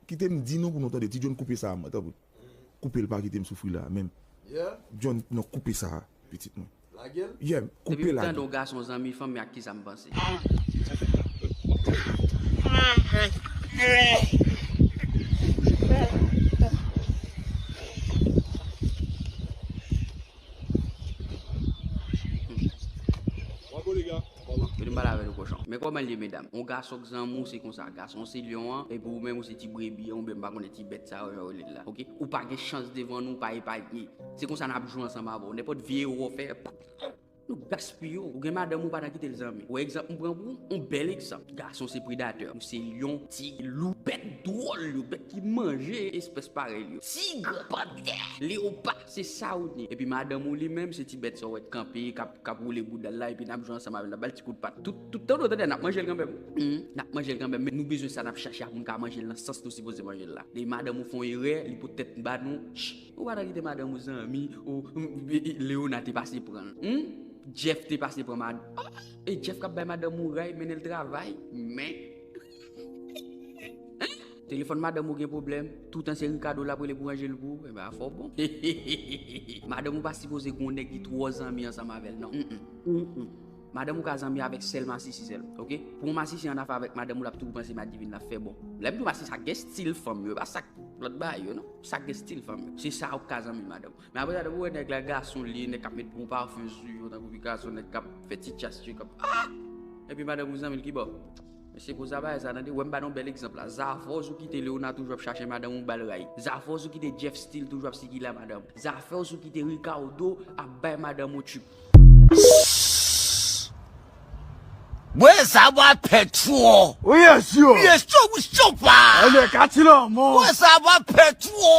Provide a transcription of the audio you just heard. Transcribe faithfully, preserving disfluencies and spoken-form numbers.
Kite m di non pou nou tande. Ti John, koupe sa a, mwen, tanpri. Koupe l, pa kite m soufri la menm. Yeah. John, non, koupe sa a, pitit mwen. Lage l. Yeah, koupe la. Depi m tande yon gason zanmi fanm, men ak kisa m panse? Bravo, les gars. Bravo. Vin m pale avè nou, kochon. Men kòman l ye, medam? On gason k zanmi w, se konsa. Gason se lyon an, epi ou menm ou se ti brebi an, oubyen m pa konnen ti bèt sa yo, jan yo rele l la. Oke? Ou pa gen chans devan nou, ou pa epanye. Se konsa n ap jwe ansanm avè w. Nenpòt vye ewo w fè, nou gaspiye w. Ou gen madanm ou pa nan kite l zanmi. Ou wè egzanp m pran pou ou? On bèl egzanp. Gason se predatè. Nou se lyon, tig, lou, bèt dwòl yo, bèt ki manje espès parèy yo. Tig, pantè, leyopa, se sa ou ni. Epi madanm ou li menm, se ti bèt sa w wè k kanpe, k ap, k ap woule bouda l la, epi n ap jwe ansanm avè l, n ap ba l ti kout pat. Tout, tout tan nou tande, n ap manje l kanmenm. Hmm, n ap manje l kanmenm, men nou bezwen sa n ap chache a pou n ka manje l nan sans nou sipoze manje l la. Lè madanm ou fè on erè, li pot tèt ba nou, ch, ou pa nan kite madanm ou zanmi, ou, Leona te pase pran l. Hmm? Jeff te pase pran mad-, ah, e Jeff k ap bay madanm ou ray, mennen l travay, men. Telefòn madanm ou gen pwoblèm, toutan se Ricardo l ap rele pou ranje l pou ou, enben afè w bon. Madanm ou pa sipoze gen yon nèg ki twò zanmi ansanm avè l, non. Mm-mm. Mm-mm. Madanm ou ka zanmi avèk sèl masisi sèl, oke? Pou yon masisi an afè avèk madanm ou, l ap toujou panse madivin l ap fè bon. Lè m di w masisi, sa gen stil fanm yo, e pa sa k lòt bagay yo, non. Sa gen stil fanm yo. Se sa ou ka zanmi madanm ou. Men apre sa, depi w wè nèg la gason li ye, nèg k ap met bon pafen sou yo, tankou Picasso, nèg k ap fè ti tchas yo, k ap, ah! Epi madanm ou zanmi l ki bò. Mesye, koz a bagay sa, tande, wè m ba nou bèl egzanp la. Zafòs ou kite Leona toujou ap chache madanm ou ba l ray. Zafòs ou kite Jeff Steele toujou ap sikile a madanm ou. Zafòs ou kite Ricardo ap bay madanm ou tchup. Bwè sa va pè twò. Wi, yes, yo. Yes, yo, wi, chopa. Ane, kati lanmò. Bwè sa va pè twò.